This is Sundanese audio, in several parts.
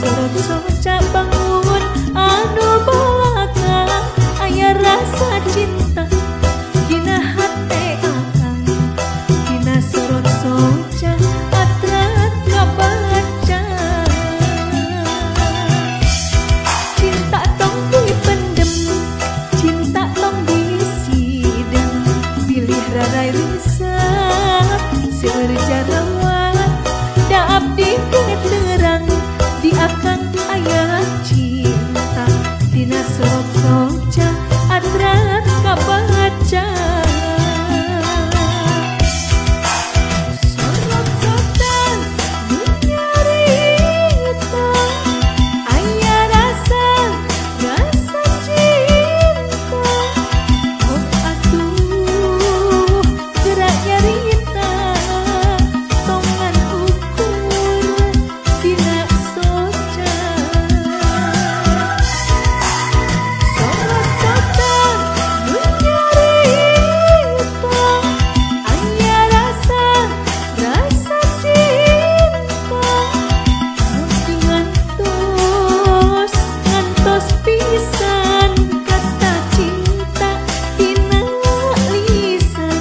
Sorot soca bangun anu balaka aya rasa cinta dina hate akang. Dina sorot soca atrat kabaca. Cinta tong dipendem, cinta tong disidem, bilih rarai risap seueur jarawat da abdi terang di akang aya cinta. Dina sorot soca atrat kabaca. Sorot soca nu nyarita aya rasa rasa cinta. Oh atuh gerak nyarita tongan ukur dina soca. Sorot soca nu nyarita aya rasa rasa cinta. Abdi ngantos ngantos pisan kata cinta dina lisan.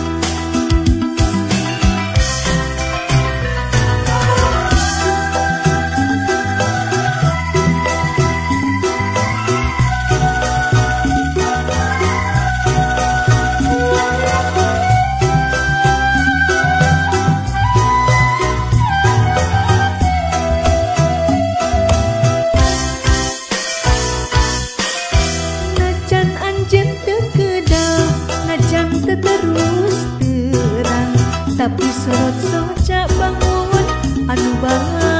Najan anjeun teu kedal, najan teu terus terang, tapi sorot soca bangun anu balaka.